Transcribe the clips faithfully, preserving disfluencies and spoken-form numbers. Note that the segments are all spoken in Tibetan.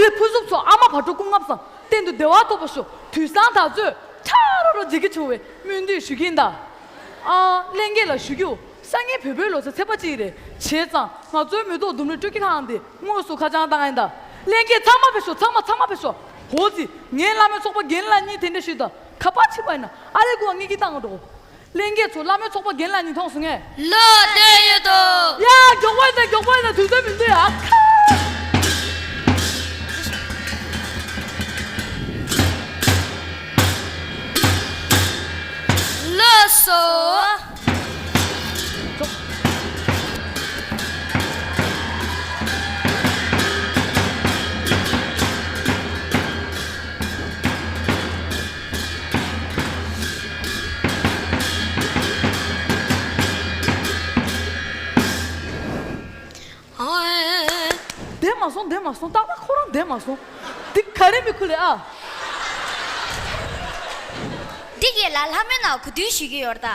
དེ་ཕུན་སུམ་ཚོགས་ཨ་མ་བག་དྲོ་སྐུ་ངབ་བཟང་གཏན་དུ་བདེ་བ་ཐོབ་པར་ཤོག་དུས་བཟང་དར་ཚོད་ཁྲ་རོ་རོ་མཇལ་གྱི་བྱུང་བའི་སྨོན་འདུན་ཞུ་གི་ཡིན་ད། ཨ། ལྷན་རྒྱས་ལ་ཞུ་རྒྱུ། སང་ཉིན་བོད་པའི་ལོ་གསར་ཚེས་པ་གཅིག་རེད། བྱས་ཙང་ང་ཚོའི་མེ་ཏོག་ལྡུམ་རའི་སྤྲོ་སྐྱིད་ཁང་དེ་དངོས་སུ་ཁ་བྱང་བཏང་ཡིན་ད། ལྷན་རྒྱས་ཚང་མ་ཕེབས་ཤོག་ཚང་མ་ཚང་མ་ཕེབས་ཤོག་འོ་ཙི། ངའི་བླ་མའི་ཚོགས་པ་རྒན་ལགས་གཉིས་དེ་འདྲ་ཞུས་ད། ཁ་པར་ཕྱིན་པ་ཡིན་ན་ཨ་རེ་གུ་བ་ངེད་ཀྱིས་བཏང་འགྲོ། ལྷན་རྒྱས་ཚོ་བླ་མའི་ཚོགས་པ་རྒན་ལགས་གཉིས་མཐོང་སོང་ངས། ལགས་བསྡད་ཡོད་དོ། ཡ། མགྱོགས་པོ་ཡིན་ད། མགྱོགས་པོ་ཡིན་ད། དུས་ཚོད་མི་འདུག་ཡ། ཁ། ལགས་སོ། ཨ། བསྡད་མ་སོང་། བསྡད་མ་སོང་། ཏག་ཏག་ཁོ་རང་བསྡད་མ་སོང་། འདི་ག་རེ་མི་ཁུ་ལེ་ཨ། འདི་གས་ལ་ལྷ་མོའི་ནང་གོ་བསྡུར་ཞུ་གི་ཡོད་ད།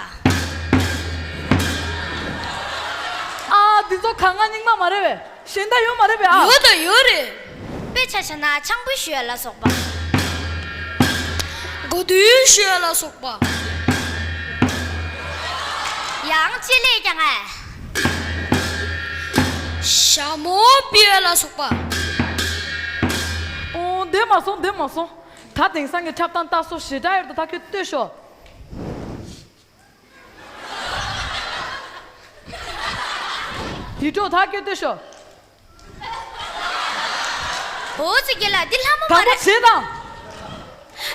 ཨ། འདི་ཚོ་གང་ང་རྙིང་མ་མ་རེད་པས། གཞན་དག་ཡོད་མ་རེད་པས་ཨ། ཡོད་དང་ཡོད་རེད། དཔེ་ཆ་བཞག་ན་ཆང་འབུད་ཞུ་ཡ་ལ་སོགས་པ། གོ་བསྡུར་ཞུ་ཡ་ལ་སོགས་པ། ཡང་ཅི་ལས་ཀྱང་ཨ། ཞྭ་མོ་ཕུད་ཡ་ལ་སོགས་པ། ཨོ། བསྡད་མ་སོང་། བསྡད་མ་སོང་། ད་དེང་སང་གི་འཁྲབ་སྟངས་ལྟ་སོ་ཞེ་དྲག་ཡོད་ད། ད་ཁྱོད་ལྟོས་ཤོག་ཡིད་འཕྲོག་ད་སྐྱོ་སྟོད་ཤོག་འོ་ཙི་རྒན་ལགས། འདི་ལྷ་མོ་མ་དང་པོ་རེད། བྱེད་དང་།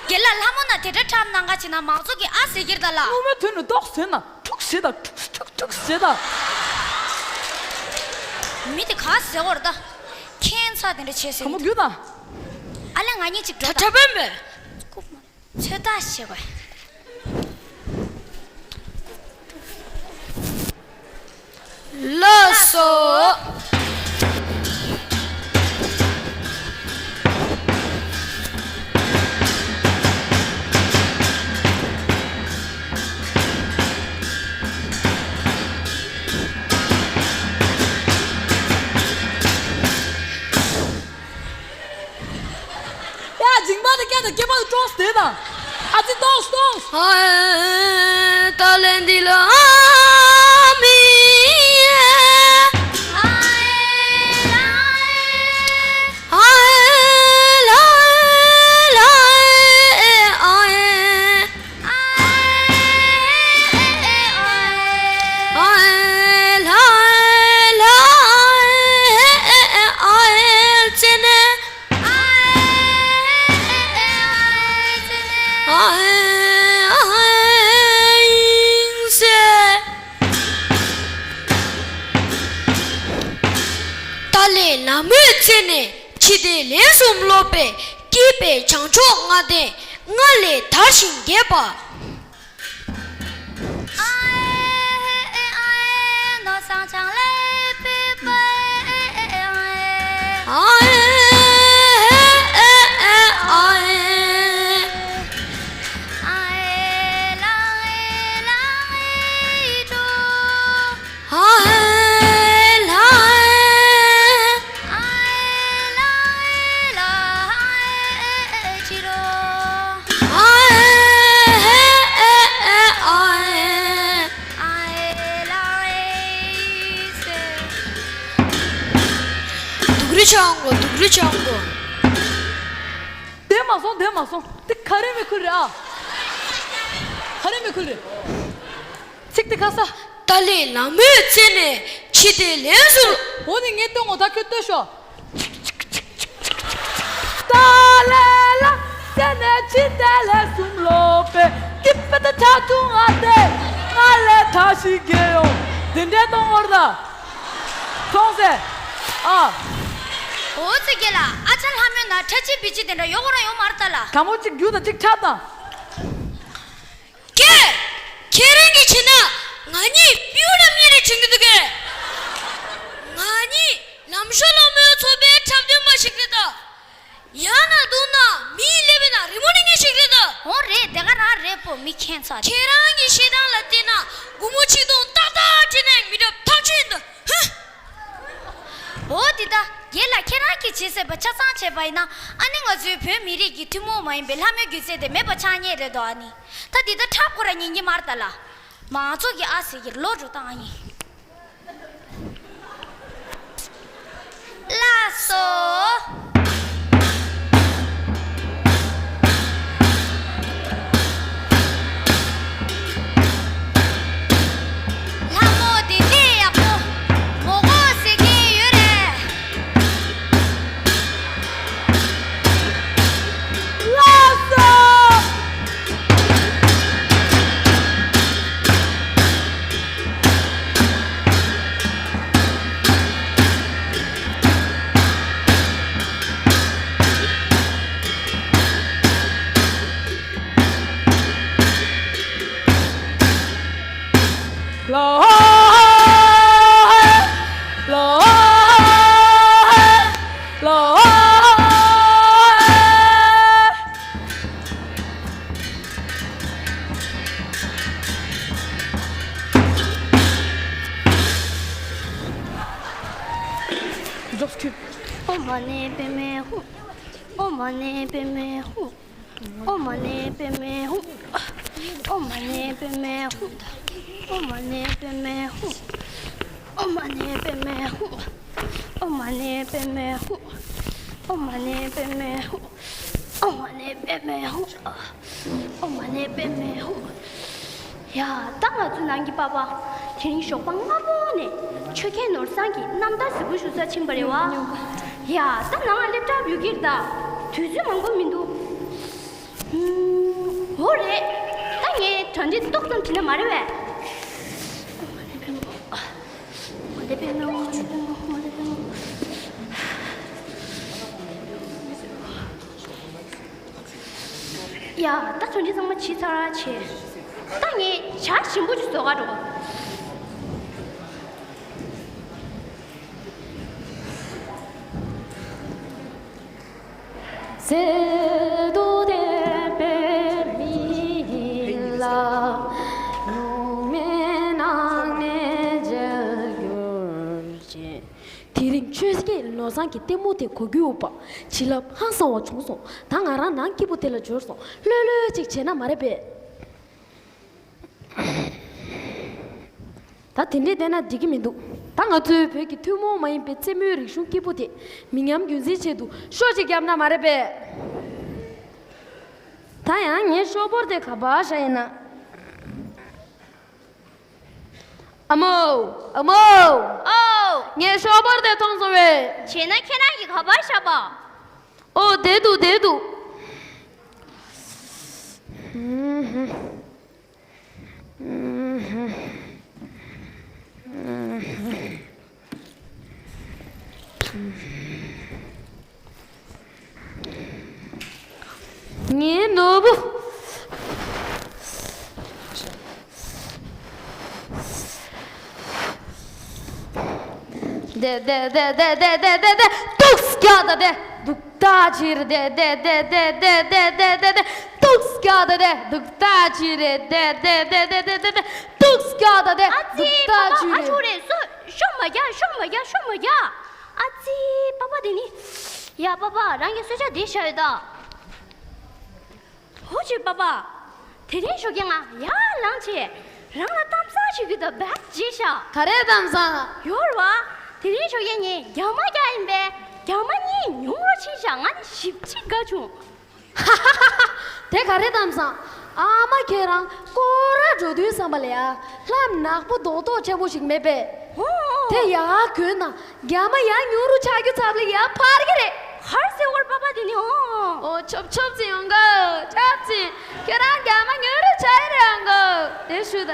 རྒན་ལགས། ལྷ་མོ་ན་དེ་འདྲ་འཁྲབ་གནང་ག་བྱེད་ན་མང་ཚོགས་ཀྱིས་ཨ་ཟེར་གྱི་རེད་ད་ལགས། སྔོན་མའི་དུས་ནས་ཏོག་ཟེར་ན་ཁྲུག་ཟེར་དང་། ཁྲུག་ཁྲུག་ཁྲུག་ཟེར་དང་། མི་དེ་ག་ཟེར་བ་རེད་ད། ཁྱད་མཚར་དེ་འདྲ་བྱས་ཟེར་དང་པོ་གྱུར་དང་། ཨ་ལས། ང་གཉིས་གཅིག་འགྲོ་དང་། ད་འཁྲབ་པས་མེད། ཚོད་ལྟ་བྱེད་དགོས། ལགས་སོ། ཡ། མཇིང་པ་དེ་སྐད་དང་སྐེད་པ་དེ་ཀྲོགས་དེ་དང་། ཨ་ཙི་ཏོག་ཏོག་ཧའེ། ད་ལན་འདི་ལ་ཨ་མི། ཧའེ་ལ་ཧའེ་ལ་ཧའེ། ཨ་ཨེ་ལ་ཨེ་ལ་ཨེ་ཨེ་ཨེ་ཨེ་ཨེ་ཨེ་ཙེ་ནེ། ཨ་ཨེ་ཨེ་ཨེ་ཨེ་ཨེ་ཨེ་ཨེ་ཨིན་ཟེར། ཏཱ་ལའི་བླ་མའི་མཚན་ནས་འཆི་བདེ་ལན་གསུམ་སློབ་པས། སྐྱེས་པའི་བྱང་ཕྱོགས་ལྔ་ལྡན་ལྔ་ལས་དར་ཞིང་རྒྱས་པ། སྡུག་རུས་ཆང་གོ། སྡུག་རུས་ཆང་གོ། བསྡད་མ་སོང་། བསྡད་མ་སོང་། དེ་ག་རེ་མི་ཁུལ་རེད་ཨ། ག་རེ་མི་ཁུལ་རེད། ཚིག་དེ་ཁ་ས། ཏཱ་ལའི་བླ་མའི་མཚན་ནས་འཆི་བདེ་ལན་གསུམ། འོ་ནི་ངས་སྟོན་འོ་ད་ཁྱོད་ལྟོས་ཤོག་ཏཱ་ལའི་བླ་མའི་མཚན་ནས་འཆི་བདེ་ལན་གསུམ་སློབ་པས། སྐྱིད་པ་དང་ཁྲག་འཐུང་ང་སྟེ། ང་ལས་ཐ་ཤི་གེ་ཡོང་། དེ་འདྲའི་གཏོང་བར་ད། མཐོང་སེ། ཨ། འོ་ཙི་རྒན་ལགས། ཨ་ཅག་ལྷ་མོའི་ནང་ཁྲ་ཆི་བི་ཆི་དེ་འདྲ་ཡོད་ཁོ་རང་ཡོད་མ་རེད་ད་ལ། དང་པོ་གཅིག་རྒྱུག་དང་གཅིག་འཁྲབ་དང་། ཀྱེ། ཁྱེད་རང་གིས་བྱས་ན་ང་གཉིས་སྤྲེའུ་རྣམ་གཉིས་རེད་དྲན་གྱི་འདུག་གས། ང་གཉིས་ལམ་ཞོ་ལོ་མོའི་ཚོགས་པའི་འཁྲབ་སྟོན་པ་ཞིག་རེད་ད། ཡང་ན་འདུག་ན་མིའི་ཀླད་པའི་ནང་རི་མོ་རི་ངན་ཞིག་རེད་ད། འོ་རེད། དེ་ག་རང་རེད་པོ། མི་ཁྱད་མཚར། ཁྱེད་རང་གི་བཤད་སྟངས་ལ་བལྟས་ན་སྒོར་མོ་ཆིག་སྟོང་ཏག་ཏག་སྤྲད་ན་ཡང་མི་འགྲབ་ཐག་ཆོད་ཡིན་ད། ཧུ། འོ་དེ་ད། རྒན་ལགས་ཁྱེད་རང་ གི་བྱེད་ཟེར་བ་ཆ་ཚང་བྱས་པ་ཡིན་ན། ཨ་ནི་ང་ཚོའི་བོད་མི་རིགས་ཀྱི་ཐུན་མོང་མ་ཡིན་པའི་ལྷ་མོའི་སྒྱུ་རྩལ་དེ་མེད་པ་ཆགས་ཉེན་རེད་དོ། ཨ་ནི་ད་འདི་ལྟར་འཁྲབ་ཁོ་ར་ཉན་གྱི་མ་རེད་ད་ལ། མང་ཚོགས་ཀྱི་ཨ་ཟེར་གྱི་ལོ་འགྲོ་སྟངས་ཨ་ནི། ལགས་སོ། ལྷ་མོ་དེ་འདྲའི་ཡག་པོ་མོ་གོ་ཟེར་གྱི་ཡོད་རེད། ལགས་སོ། ལོ། ལོ། ལོ། ཨོཾ་མ་ཎི་པདྨེ་ཧཱུྃ། ཨོཾ་མ་ཎི་པདྨེ་ཧཱུྃ། ཨོཾ་མ་ཎི་པདྨེ་ཧཱུྃ། ཨོཾ་མ་ཎི་པདྨེ་ཧཱུྃ། ཨོཾ་མ་ཎི་པདྨེ་ཧཱུྃ། ཨོཾ་མ་ཎི་པདྨེ་ཧཱུྃ། ཨོཾ་མ་ཎི་པདྨེ་ཧཱུྃ། ཨོཾ་མ་ཎི་པདྨེ་ཧཱུྃ། ཨོཾ་མ་ཎི་པདྨེ་ཧཱུྃ། ཨོཾ་མ་ཎི་པདྨེ་ཧཱུྃ། ཡ། ད་ང་ཚོའི་ནང་གི་པ་ཕ་དེ་རིང་ཞོགས་པ་སྔ་པོ་ནས་ཆོས་རྒྱལ་ནོར་བཟང་གི་རྣམ་ཐར་གཟིགས་འབུལ་ཞུ་ས་ཕྱིན་པ་རེད་བ། ཡ། ད་ནང་ལ་སླེབས་གྲབས་ཡོད་ཀྱི་རེད་ད། དུས་ཚོད་མང་པོ་མི་འདུག་ཨུམ། འོ་རེད། ད་ངས་གྲ་སྒྲིག་ཏོག་ཙམ་བྱས་ན་མ་རེད་བས། ཨོཾ་མ་ཎི་པདྨེ་ཧཱུྃ། ཨོཾ་མ་ཎི་པདྨེ་ཧཱུྃ། ཨོཾ་མ་ཎི་པདྨེ་ཧཱུྃ། ཨོཾ་མ་ཎི་པདྨེ་ཧཱུྃ། ཡ། ད་གྲ་སྒྲིག་ཚང་མ་བྱས་ཚར་བྱས། ད་ངས་ཇ་ཞིམ་པོ་ཅིག་བཟོ་ག་འགྲོ། དེ་རིང་ཆོས་རྒྱལ་ནོར་བཟང་གི་ལྟད་མོ་དེ་གོ་རྒྱུ་ཡོད་པ། བྱིན་རླབས་ཧང་སང་བ་བྱུང་སོང་། ད་ང་རང་ནང་སྐྱིད་པོ་དེ་ལ་འབྱོར་སོང་། ལྷོད་ལྷོད་ཅིག་བྱས་ན་མ་རེད་པས། ད་དེ་འདྲས་བསྡད་ན་འགྲིག་གི་མི་འདུག་ད་ང་ཚོའི་བོད་ཀྱི་ཐུན་མོང་མ་ཡིན་པའི་རྩེད་མོའི་རིག་གཞུང་སྐྱིད་པོ་དེ་མི་ཉམས་རྒྱུན་འཛིན་ཆེད་དུ་ཤོ་ཅིག་བརྒྱབ་ན་མ་རེད་པས། ད་ཡང་ངའི་ཤོག་བུར་དེ་ག་པར་བཞག་ཡིན་ན། ཨ་མོ། ཨ་མོ། ཨོ། ངའི་ཤོག་བུར་དེ་མཐོང་སོང་བས། བྱས་ན་ཁྱེད་རང་གིས་ག་པར་བཞག་པ། ཨོ། བསྡད་འདུག་བསྡད་འདུག་ངའི་ནོར་བུ། དེ་དེ་དེ་དེ་དེ་དེ་དེ་དེ་ཏུག་སྐྱག་ད་དེ་དུག་ད་ཅི་རེད། དེ་དེ་དེ་དེ་དེ་དེ་དེ་དེ་དེ་ཏུག་སྐྱག་ད་དེ་དུག་ད་ཅི་རེད། དེ་དེ་དེ་དེ་དེ་དེ་དེ་ཏུག་སྐྱག་ད་དེ་ཨ་ཙི། དུག་ད་པ་ཅི་ཕ་རེད། ཆུ་རེད། སོ་ཤོ་མ་རྒྱག་ཤོ་མ་རྒྱག་ཤོ་མ་རྒྱག་ཨ་ཙི། པ་པ་དེ་ནི། ཡ་པ་པ། རང་གི་གསོལ་ཇ་དེ་བཞག་ཡོད་ད། ཧོ་ཅི་པ་པ། དེ་རིང་ཞོགས་ཀས་ང་ཡར་ལངས་བྱས། རང་ལ་གཏམ་བཟང་ཞིག་གི་ད་བད་བྱས་ཤག་ག་རེ་གཏམ་བཟང་། ཡོད་རེད་བ། དེ་རིང་ཞོགས་ཀས་ངས་རྒྱ་མ་རྒྱག་ཡིན་པས། རྒྱ་མ་གཉིས་ཉུང་རུ་ཕྱིན་ཤག་ང་ནི་ཞེ་པོ་ཅིག་དགའ་བྱུང་། དེ་ག་རེ་གཏམ་བཟང་། ཨ་མ་ཁྱེད་རང་སྐོར་ར་འགྲོ་དུས་བསམ་པ་ལ་ཡ། ལྷམ་ནག་པོ་རྡོག་རྡོག་ཆེན་པོ་ཞིག་མེད་པས། ཧོ། དེ་ཡར་གོན་ན་རྒྱ་མ་ཡར་ཉུང་རུ་ཆགས་རྒྱུ་ཚབ་ལ་ཡར་འཕར་གི་རེད། གར་སེ་བར་པ་པ་དེ་ནི་ཧོ། ཨོ་ཆོབ་ཆོབ་ཙི་ཡོང་གོ། ཆོབ་ཙི། ཁྱེད་རང་རྒྱ་མ་ཉུང་རུ་ཆགས་ཡི་རེད་ཡོང་གོ། དེ་ཞུ་ད།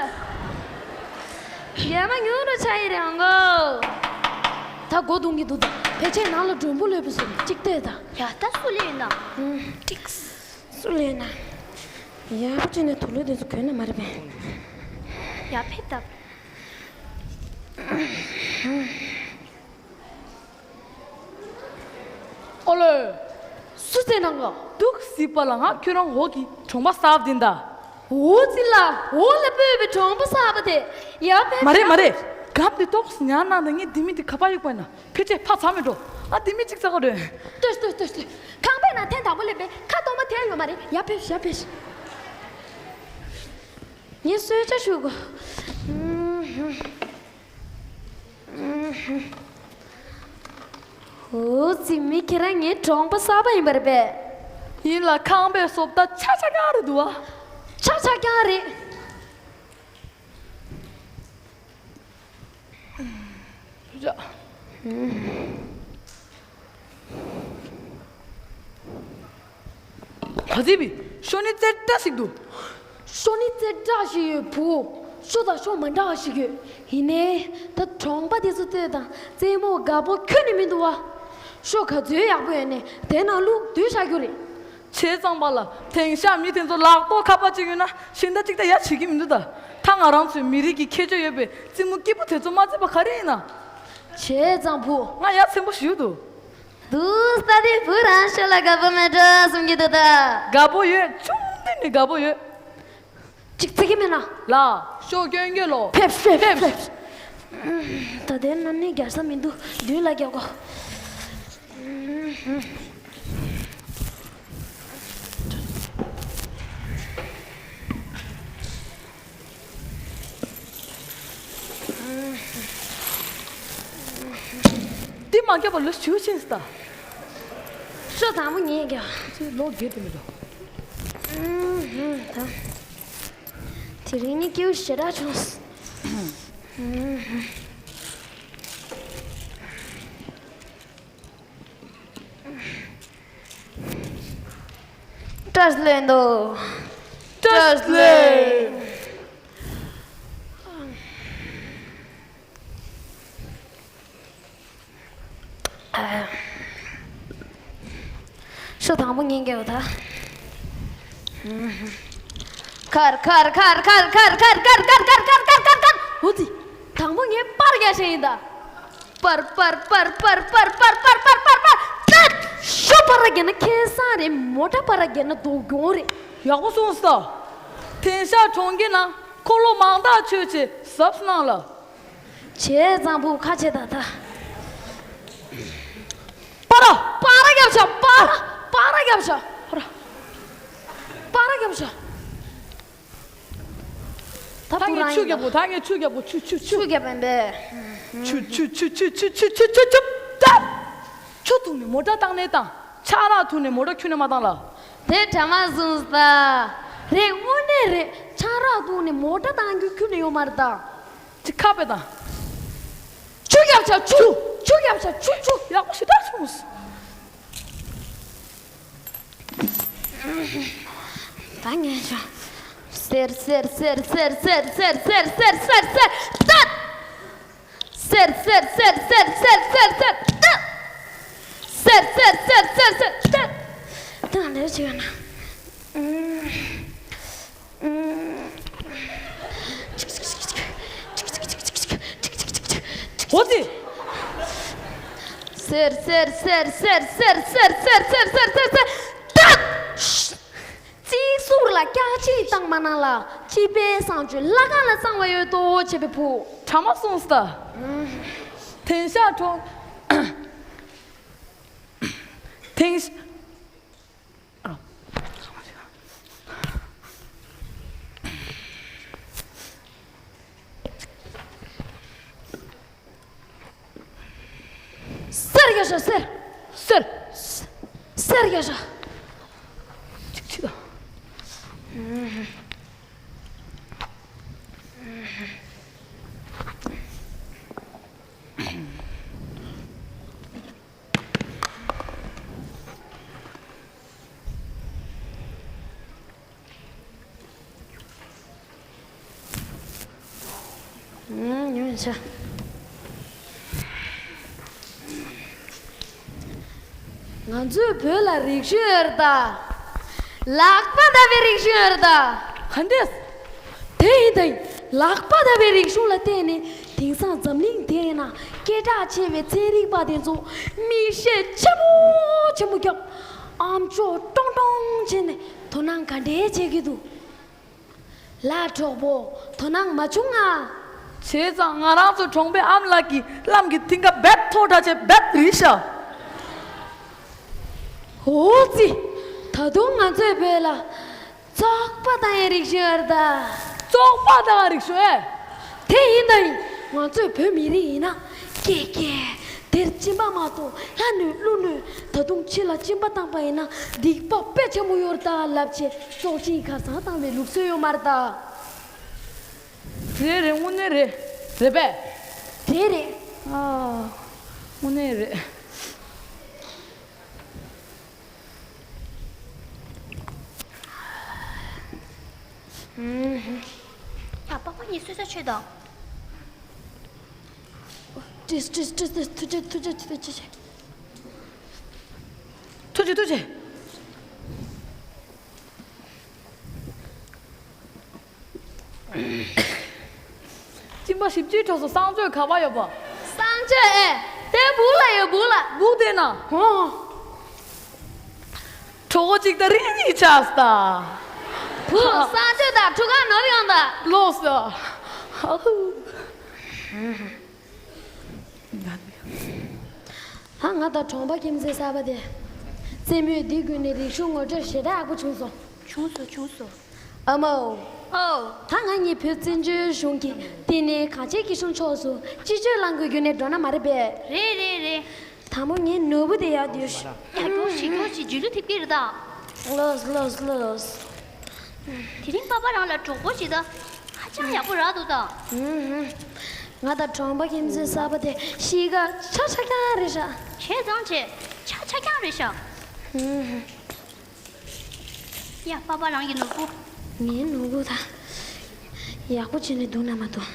རྒྱ་མ་ཉུང་རུ་ཆགས་ཡི་རེད་ཡོང་གོ། ད་སྒོ་རྡུང་གི་འདུག་ད། ཕལ་ཆེར་ནང་ལ་མགྲོན་པོ་སླེབས་པ་བཟོ་གཅིག་ལྟོས་ད། ཡ་ད་སུ་སླེབས་ཡོད་ན། ཨུམ། ཀྲིག་སུ་ལས་ན། ཡག་པོ་བྱས་ནས་དུག་ལོག་དེ་ཚོ་གོན་ན་མ་རེད་པས། ཡ་ཕེབས་ད། ཨོ་ལེ། སུ་ཚེ་ནང་ག་དུག་སི་པ་ལ་ང་ཁྱོད་རང་འོག་གི་གྲོང་པ་གསར་པ་དེ་འདྲ། འོ་ཙི་ལ་འོ་ལ་སྤོས་པའི་གྲོང་པ་གསར་པ་དེ་ཡ་ཕེབས། མ་རེད་མ་རེད། ག་ འདམ་འདི་ཏོག་ཙམ་ཉར་གནང་དང་། ངས་ལྡེ་མིག་འདི་ག་པར་གཡུག་པ་ཡིན་ན། ཕལ་ཆེར་ཕར་ཚུར་མི་འགྲོ། ཨ། ལྡེ་མིག་གཅིག་བཙལ་དགོས་རེད། ལྟོས་ལྟོས་ལྟོས་ལྟོས། ཁང་པའི་ནང་ཐེངས་དང་པོ་སླེབས་པས་ཁ་གཏོང་མ་ཐེག་ཡོད་མ་རེད། ཡར་ཕེབས་ཤིག་ཡར་ཕེབས་ཤིག་ངས་གསོལ་ཇ་ཞུ་དགོས། འོ། ལྡེ་མིག་ཁྱེད་རང་ངའི་གྲོང་པ་གསར་པ་ཡིན་པ་རེད་པས། ཡིན་ལ། ཁང་པའི་བཟོ་ལྟ་ཆག་ཆག་རྐྱང་རེད་འདུག་ཨ། ཆག་ཆག་རྐྱང་རེད། ཡ། ག་ཚོད་བི། ཤོ་ནི་རྩེ་འདྲ་ཞིག་འདུག་ཤོ་ནི་རྩེ་འདྲ་ཞིག་ཡོད་བུ། ཤོ་དང་ཤོ་མ་འདྲ་བ་ཞིག་ཡོད། ཡིན་ནའི་ད་གྲོང་པ་དེ་ཚོ་ལྟོས་དང་། རྩེད་མོ་དགའ་པོ་ཁྱོན་ནས་མི་འདུག་བ། ཤོ་ག་ཚོད་ཡག་པོ་ཡོད་ནའི་དེ་ནང་བླུགས་སྡུད་བཞག་རྒྱུ་རེད། བྱས་ཙང་པཱ་ལགས། དེང་སང་མི་དེ་ཚོ་ལག་ཐོག་ཁ་པར་གཅིག་ཡོད་ན་གཞན་དག་གཅིག་དང་ཡ་བྱེད་ཀྱི་མི་འདུག་ད། ད་ང་རང་ཚོའི་མི་རིགས་ཀྱི་ཁྱད་ཆོས་ཡོད་པའི་རྩེད་མོ་སྐྱིད་པོ་དེ་ཚོ་མ་རྩེས་པ་ག་རེ་ཡིན་ན། བྱས་ཙང་བུ། ང་ཡ་མཚན་པོ་ཞིག་འདུག་འདུག་ས་དེ་བུ་རང་ཤོ་ལ་དགའ་པོ་མེད་འགྲོ་བསམ་གྱི་འདུག་ད། དགའ་པོ་ཡོད། ཆུང་དུས་ནས་དགའ་པོ་ཡོད། གཅིག་བརྩི་གི་མེད་ན། ལགས། ཤོ་སྐྱོན་གྱི་ལོ། ཕེབས་ཕེབས་ཕེབས། ད་ལྟའི་ནང་ནས་རྒྱག་ས་མི་འདུག་མདུན་ལ་རྒྱག་གོ། འདི་མ་རྒྱབ་པ་ལོ་བཅུ་ཕྱིན་སོང་ད། ཤོ་དང་པོ་ངས་རྒྱབ། ཅེས་ལོ་རྒས་དུ་མི་འགྲོ། ད། དེ་རིང་ནི་སྐྱིད་པོ་ཞེ་དྲག་བྱུང་། བཀྲ་ཤིས་བདེ་ལེགས། བཀྲ་ཤིས་བདེ་ལེགས། ཤོ་དང་པོ་ངས་རྒྱབ་ད། ཁར་ཁར་ཁར། འོ་དེ། དང་པོ་ངས་པར་རྒྱག་བཞིན་ཡིན་ད། པར་པར། ཤོ་པར་རྒྱག་ན་ཁེ་བཟང་རེད། མོ་ཊ་པར་རྒྱག་ན་སྡུག་གྱོང་རེད། ཡག་པོ་གསུངས་སོང་། དེང་སང་གྲོང་ཁྱེར་ནང་འཁོར་ལོ་མང་དག་ཆོད་ཆེ་གཟབ་གནང་ལ། བྱས་ཙང་བུ་ཁ་ཕྱེ་ད་ད། པ་ར། པ་ར་རྒྱབ་ཤག་པ་ར། པ་ར་རྒྱབ་ཤག་པ་ར། པ་ར་རྒྱབ་ཤག་ད་བུ་རང་ཡིན་ད། ད་ངས་ཆུ་རྒྱབ་གོ། ད་ངས་ཆུ་རྒྱབ་གོ། ཆུ་ཆུ་ཆུ། ཆུ་རྒྱབ་པ་ཡིན་པས། ཆུ་ཆུ་ཆུ། ད། ཆུ་འཐུང་ནས་མོ་ཊ་བཏང་ནས་བཏང་། ཆང་རག་འཐུང་ནས་མོ་ཊ་ཁྱོན་ནས་མ་བཏང་ལ། དེ་དྲ་མ་བཟུང་ས། རེད། དངོས་གནས་རེད། ཆང་རག་འཐུང་ནས་མོ་ཊ་བཏང་རྒྱུ་ཁྱོན་ནས་ཡོད་མ་རེད་ད། ཅི་ཁ་པས་དང་། ཆུ་རྒྱབ་བྱ་ཆུ། ཆུ་རྒྱབ་བྱ་ཆུ་ཆུ། ཡག་པོ་ཞེ་དྲག་བྱུང་། ད་ངས་ཤོ། སེར་སེར་སེར། ད། སེར་སེར་སེར། ད། སེར་སེར་སེར། ད། ད་འདི་ཅི་ཡོད་ན། འོ་དེ། སེར་སེར་སེར། ད། རྩིག་ཟུར་ལ་སྐྱག་ཕྱིས་བཏང་མ་གནང་ལ། སྤྱི་པའི་གསང་སྤྱོད་ལྷ་ཁང་ལ་གཙང་བ་ཡོད་དོ་བྱས་པའི་བུ། དྲ་མ་གསུངས་སོང་ད། དེང་སང་གྲོང་། དེང་། སེར་རྒྱག་ཤག་སེར། སེར། སེར་རྒྱག་ཤག་ཅིག་ཅིག་ད། ཉོན་ཆ། ང་ཚོའི་བོད་ལ་རིག་གཞུང་ཡོད་རེད་ད། ལག་པ་བརྡབ་པའི་རིག་གཞུང་ཡོད་རེད་ད། ག་འདྲས། དེ་ཡིན་དེ་ཡིན། ལག་པ་བརྡབ་པའི་རིག་གཞུང་ལ་བརྟེན་ནས་དེང་སང་འཛམ་གླིང་འདིའི་ནང་སྐད་གྲགས་ཆེ་བའི་ཚན་རིག་པ་དེ་ཚོ་མིག་ཤེལ་ཆེན་པོ་ཆེན་པོ་བརྒྱབ། ཨམ་ཅོག་ཀྲོང་ཀྲོང་བྱས་ནས་དོ་སྣང་ག་འདྲས་བྱེད་ཀྱི་འདུག་ལ། གྲོགས་པོ། དོ་སྣང་མ་བྱུང་ང་། བྱས་ཙང་ང་རང་ཚོའི་གྲོང་པའི་ཨ་མ་ལགས་ཀྱིས་བླམ་གྱི་མཐིང་ག་རྦད་མཐོ་དྲགས་བྱས་རྦད་རིལ་ཤག་འོ་ཙི། ད་དུང་ང་ཚོའི་བོད་ལ་བཙོག་པ་བཏང་ཡའི་རིག་གཞུང་ཡོད་རེད་ད། བཙོག་པ་བཏང་ཡའི་རིག་གཞུང་ཨེ། དེ་ཡིན་ད་ཡིན། ང་ཚོའི་བོད་མི་རིགས་ཡིན་ན་ཀྱེ་ཀྱེ། དེར་སྦྱིན་པ་མ་གཏོགས་ལྷ་གནོད་ཀླུ་གནོད། ད་དུང་ཕྱི་ལ་སྦྱིན་པ་བཏང་པ་ཡིན་ན་སྡིག་པ་དཔེ་ཆེན་པོ་ཡོད་རེད་ད་ལབ་བྱས་བཙོག་ཆེན་ཁ་སང་བཏང་བའི་ལུགས་སྲོལ་ཡོད་མ་རེད་ད། རེད་རེད། དངོས་གནས་རེད། རེད་པས། རེད་རེད། ཨ། དངོས་གནས་རེད། ཡ། པགས་པ་གཉིས་གསོད་ས་ཆོད་དང་། ཏྲིས་ཏྲིས་ཏྲིས་ཏྲིས། ཐུགས་རྗེ་ཐུགས་རྗེ་ཐུགས་རྗེ། ཐུགས་རྗེ་ཐུགས་རྗེ། སྦྱིན་པ་བཞི་བཅུའི་གྲས་སུ་གསང་སྤྱོད་ག་པར་ཡོད་པ། གསང་སྤྱོད་ཨེ། དེ་སྦུག་ལ་ཡོད། སྦུག་ལ། སྦུག་དེ་ན། ཧོ། གྲོད་ཁོག་གཅིག་དང་རིན་གཉིས་ཆགས་སོང་ད། བུ། གསང་སྤྱོད་དང་ཁྲུས་ཁང་ནོར་ཡོང་ད། ལོས་སོ། ཧ་ཧུ། ཨ། ང་དང་གྲོང་པ་ཁྱིམ་མཚེས་གསར་པ་དེ། རྩེད་མོའི་འདི་བརྒྱུད་ནས་རིག་གཞུང་ངོ་སྤྲོད་ཞེ་དྲག་ཡག་པོ་བྱུང་སོང་། བྱུང་སོང་། བྱུང་སོང་། ཨ་མའོ། ཨོ། ད་ང་གཉིས་བོད་བཙན་བྱོལ་གཞུང་གི་ལྟེ་གནས་གངས་ཅན་སྐྱིད་གཤོངས་ཕྱོགས་སུ་སྤྱི་སྤྱོད་རླངས་འཁོར་བརྒྱུད་ནས་འགྲོ་ན་མ་རེད་པས། རེད་རེད་རེད། དང་པོ་ངའི་ནོར་བུ་དེ་ཡར་སྡོད་ཤོག་ཡར་འགྲོ་ཞིག་འགྲོ་ཞིག་འཇུ་ལུ་ཐེབས་ཀྱི་རེད་ད། ལོས་ལོས་ལོས། དེ་རིང་པ་ཕ་རང་ལ་གྲོགས་པོ་ཞིག་ད། ཧ་ཅང་ཡག་པོ་རག་འདུག་ད། ཧུམ་ཧུམ། ང་དང་གྲོང་པ་ཁྱིམ་མཚེས་གསར་པ་དེ་གཤིས་ཀ་ཆ་ཆ་རྐྱང་རེད་ཤག་བྱས་ཙང་བྱས། ཆ་ཆ་རྐྱང་རེད་ཤག་ཧུམ་ཧུམ། ཡ། པ་ཕ་རང་གི་ནོར་བུ། ངའི་ནོར་བུ་ད། ཡག་པོ་བྱས་ནས་འདུག་ན་མ་འདུག་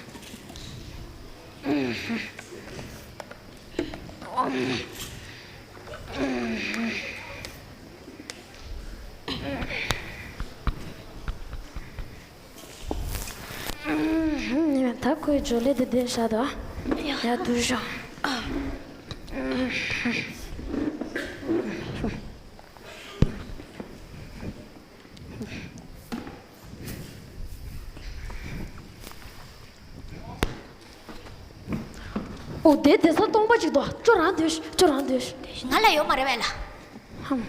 ད་ཁོའི་ཇོ་ལེ་དེ་བསྡད་བཞག་དོ། ཡ། ཡ། འདུག་ཤོག་ཨོ། དེ་དེ་ས་སྟོང་པ་ཅིག་འདུག་ཁྱོད་རང་སྡོད། ཁྱོད་རང་སྡོད། ང་ལ་ཡོད་མ་རེད་པས་ལགས། ཧམ།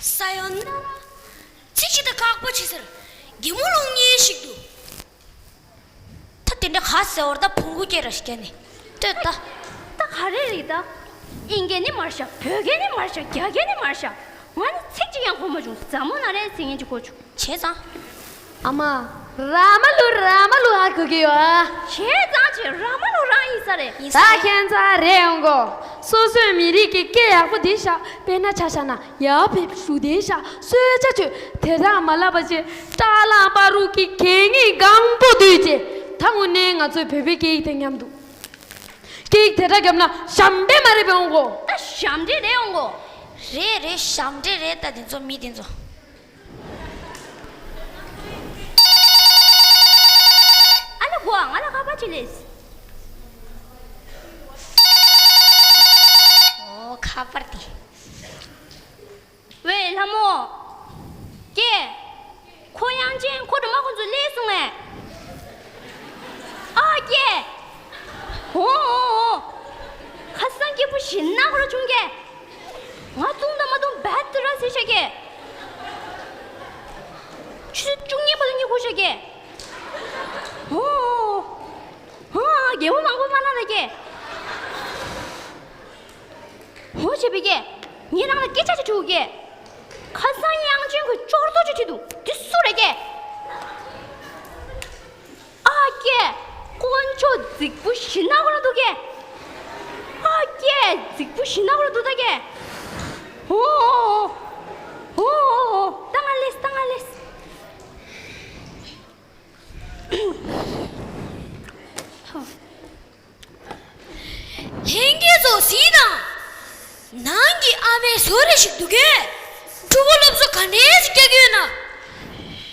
ས་ཡོ་ན་ར། ཚིག་ཅིག་ད་ཁག་པོ་བྱེད་ཟེར། གད་མོ་ལོག་མཁན་ཞིག་འདུག་ད་དེ་འདྲ་ག་ཟེར་བར་ད་བོང་གུ་སྐྱེ་ར་ཞིག་ནི། ལྟོས་ད། ད་ག་རེ་རེད་ད། དབྱིན་སྐད་ནི་མ་རེད་ཤག་བོད་སྐད་ནི་མ་རེད་ཤག་རྒྱ་སྐད་ནི་མ་རེད་ཤག་ང་ནི་ཚིག་ཅིག་ཀྱང་གོ་མ་བྱུང་། ཛ་མོ་ན་རེ་ཟེར་མཁན་ཅིག་གོ་བྱུང་། བྱས་ཙང་། ཨ་མ། ར་མ་ལུག་ར་མ་ལུག་ཧ་གོ་གི་ཡོད་ཨ། བྱས་ཙང་བྱས། ར་མ་ལུག་རང་ཡིན་ས་རེད། ཡིན་ས་ད་རེད། ཁྱད་མཚར་རེད་ཡོང་གོ། སོ་སོའི་མི་རིགས་ཀྱི་སྐད་ཡག་པོ་འདི་ཤག་དཔེར་ན་ཆ་བཞག་ན། ཡར་ཕེབས་ཞུ་བདེ་ཤག་གསོལ་ཇ་མཆོད་དེ་དག་མ་ལབ་པ་བྱས། སྐྲ་ལངས་པ་རུ་གི་གད་སྙིགས་གང་པོ་བསྡུས་བྱས། ད་དངོས་གནས་ང་ཚོའི་བོད་པའི་སྐད་ཡིག་དེ་ཉམས་འདུག་སྐད་ཡིག་དེ་འདྲ་བརྒྱབ་ན་ཞབས་འདྲེན་མ་རེད་པས་འོང་གོ། ད་ཞབས་འདྲེན་རེད་འོང་གོ། རེད་རེད། ཞབས་འདྲེན་རེད། ད་དེ་ཚོ་མི་དེ་ཚོ། ཨ་ལ་གོ། ང་ལ་ཁ་པར་ཅིག་སླེབས། ཨོ། ཁ་པར་དེ། ཝེ། ལྷ་མོ། ཀྱེ། ཁོ་དབྱངས་ཅན་ཁོ་སྒྲོལ་མ་ཁོ་ཚོ་སླེབས་སོང་ངས། ཨ་ཀྱེ། འོ་འོ་འོ། ཁ་སང་སྐྱིད་པོ་ཞེ་དྲག་ཁོ་རང་བྱུང་ཀྱེ། ང་བཙུན་དང་མ་བཙུན་རྦད་དེ་ར་ཟེར་ཤག་ཀྱེ། ཆུ་ཚོད་བཅུ་གཉིས་བར་དུ་གཉིད་ཁུག་ཤག་ཀྱེ། འོ་འོ་འོ། ཨ། རྒྱལ་པོ་མང་པོ་མ་ན་ལ་ཀྱེ། འོ་བྱས་པས་ཀྱེ། ངས་རང་ལ་སྐད་ཆ་ཅིག་དྲི་དགོས་ཀྱེ། ཁ་སང་དབྱངས་ཅན་གྱིས་ཅོར་ཏོ་ཅིག་ཁྲིད་འདུག་དེ་སུ་རེད་ཀྱེ། ཨ་ཀྱེ། དཀོན་མཆོག་རྫིག་པོ་ཞེ་དྲག་ཁོ་རང་འདུག་ཀྱེ། ཨ་ཀྱེ། རྫིག་པོ་ཞེ་དྲག་ཁོ་རང་འདུག་ད་ཀྱེ། འོ་འོ་འོ། ད་ང་སླེབས། ད་ང་སླེབས། ལྷན་རྒྱས་ཚོ་གཟིགས་དང་། ནང་གི་ཨ་མའི་བཟོ་རིགས་ཤིག་འདུག་གས། ཕྲུ་གུ་སློབ་གསོ་ག་འདྲས་ཤིག་རྒྱག་གི་ཡོད་ན།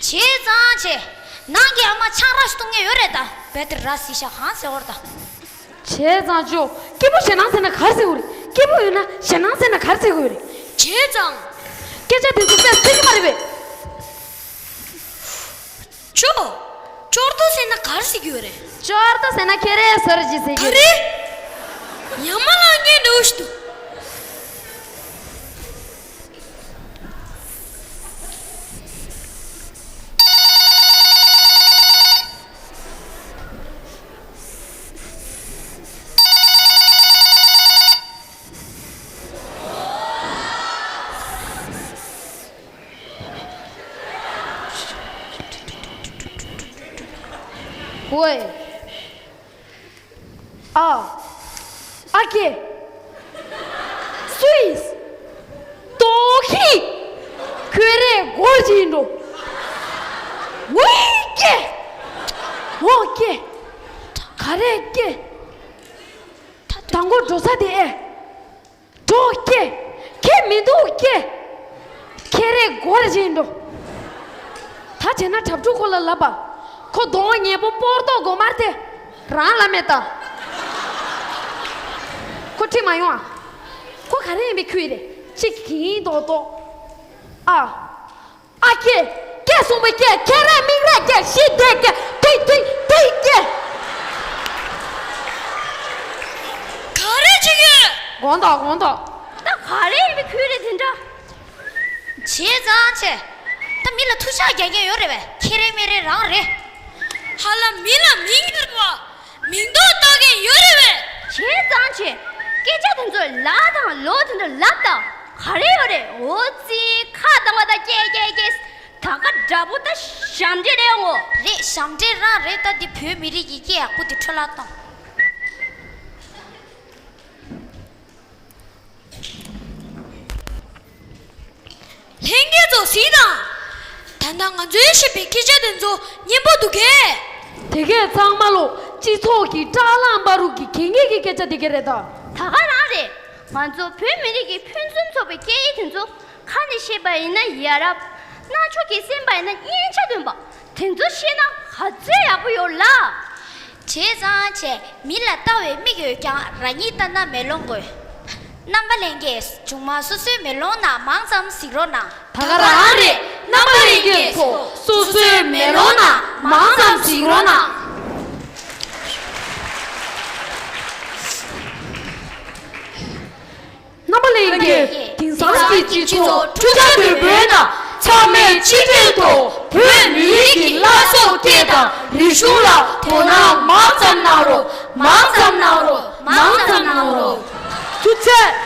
བྱས་ཙང་བྱས། ནང་གི་ཨ་མ་ཆང་རག་བཏུང་མཁན་ཡོད་རེད་ད། བེ་ཏི་ར་སི་ཤ་གང་ཟེར་བར་ད། བྱས་ཙང་ཅོ། སྐྱིད་པོ་ཞེད་སྣང་ཟེར་ན་ག་རེ་ཟེར་དགོས་རེད། སྐྱིད་པོ་ཡོད་ན་ཞེད་སྣང་ཟེར་ན་ག་རེ་ཟེར་དགོས་རེད། བྱས་ཙང་། སྐད་ཆ་དེ་ཚོ་དཔེ་ཚིག་གི་མ་རེད་པས། ཅོ། ཅོར་ཏོ་ཟེར་ན་ག་རེ་ཟེར་གྱི་ཡོད་རེད། ཅོར་ཏོ་ཟེར་ན་ཁེ་རེ་ཟེར་གྱི་ཟེར་གྱི་རེད། ཡ་མ་ལ་ངའི་འདྲ་བོ་ཞིག་འདུག་ཝེ། ཨ། ཨ་ཀེ། སུ་ཡིས། ཏོ་ཁི། ཁོས་རེ་སྒོར་གྱིན་འགྲོ། ཝེ་ཀེ། ཨོ་ཀེ། ག་རེ་ཀེ། དང་པོ་འགྲོ་ས་དེ་ཨེ། འགྲོ་ཀེ། ཁེ་མི་འདུག་ཀེ། ཁེ་རེ་སྒོར་གྱིན་འགྲོ། ད་བྱས་ན་གྲྭ་ཕྲུག་ཁོ་ལ་ལབ་པ། ཁོ་གདོང་ཉེས་པོ་སྤོར་ཏོག་སྒོ་དམར་དེ། རང་ལ་མེད་ད། ཁོ་ཁྲིད་མ་ཡོང་ཨ། ཁོ་ག་རེ་ཡིན་པའི་ཁུལ་རེད། གཅིག་གིན་ཏོག་ཏོག་ཨ། ཨ་ཀེ། ཀེ་གསུངས་པའི་ཀེ། ཁེ་རེ་མིག་རེ་ཀེ། ཤི་དེ་ཀེ། ཐིག་ཐིག་ཐིག་ཀེ། ག་རེ་བྱེད་ཀྱི་ཡོད། དགོངས་དག་དགོངས་དག་ད་ག་རེ་ཡིན་པའི་ཁུལ་རེད་དེ་འདྲ། བྱས་ཙང་བྱས། ད་མི་ལ་ཐུགས་ཤགས་རྒྱག་མཁན་ཡོད་རེད་པས། ཁེ་རེ་མེ་རེ་རང་རེད། ཧ་ལམ་མི་ལ་མིང་ཡོད་རེད་པ། མིང་འདོགས་བཏགས་མཁན་ཡོད་རེད་པས། བྱས་ཙང་བྱས། སྐད་ཆ་དེ་ཚོ་ལ་དང་ལོ་དེ་འདྲ་ལབ་དང་། ག་རེ་ཡོད་རེད། འོ་ཙི་ཁ་གདངས་པ་དང་། ཀྱེ་ཀྱེ་ཀྱེ། ད་ག་འདྲ་པོ་ད་ཞབས་འདྲེན་རེད་འོ། རེད། ཞབས་འདྲེན་རང་རེད། ད་འདི་བོད་མི་རིགས་ཀྱི་སྐད་ཡག་པོ་འདི་འཕྲོ་བརླག་གཏོང་། ལྷན་རྒྱས་ཚོ་གཟིགས་དང་། ད་ལྟ་ང་ཚོའི་བཤད་པའི་སྐད་ཆ་དེ་ཚོ་སྙན་པོ་འདུག་གས། དེ་གས་ཚང་མ་ལོ་སྤྱི་ཚོགས་ཀྱི་བཀྲག་མདངས་འབར་རུ་གི་གད་སྙིགས་ཀྱི་སྐད་ཆ་དེ་གས་རེད་ད། ད་ག་རང་རེད། ང་ཚོ་བོད་མི་རིགས་ཀྱི་ཕུན་སུམ་ཚོགས་པའི་སྐད་ཡིག་དེ་ཚོ་ཁ་ནས་བཤད་པ་ཡིན་ན་ཡ་རབས། རྣ་ཅོག་གིས་གསན་པ་ཡིན་ན་སྙན་ཆ་འདོན་པ། དེ་ཚོ་ཤེས་ན་ག་ཚོད་ཡག་པོ་ཡོད་ལ། བྱས་ཙང་བྱས། མི་ལ་ལྟ་བའི་མིག་ཡོད་ཀྱང་། རང་ཉིད་ལྟ་ན་མེ་ལོང་དགོས། རྣམ་པ་ལྷན་རྒྱས། མཇུག་མ་སོ་སོའི་མེ་ལོང་ནང་མང་ཙམ་གཟིགས་རོགས་གནང་། ད་ག་རང་རེད། རྣམ་པ་ལྷན་རྒྱས་ཚོ་སོ་སོའི་མེ་ལོང་ནང་མང་ཙམ་གཟིགས་རོགས་གནང་། རྣམ་པ་ལྷན་རྒྱས། དེང་སང་གི་སྤྱི་ཚོགས་འཁྲུག་ཆ་དོད་པོའི་ནང་། ཚང་མས་གཅིག་སྒྲིལ་ཐོག་བོད་མི་རིགས་ཀྱི་བླ་སྲོག་སྐད་དང་རིག་གཞུང་ལ་དོ་སྣང་མང་ཙམ་གནང་རོགས། མང་ཙམ་གནང་རོགས། མང་ཙམ་གནང་རོགས། ཐུགས་རྗེ་ཆེ།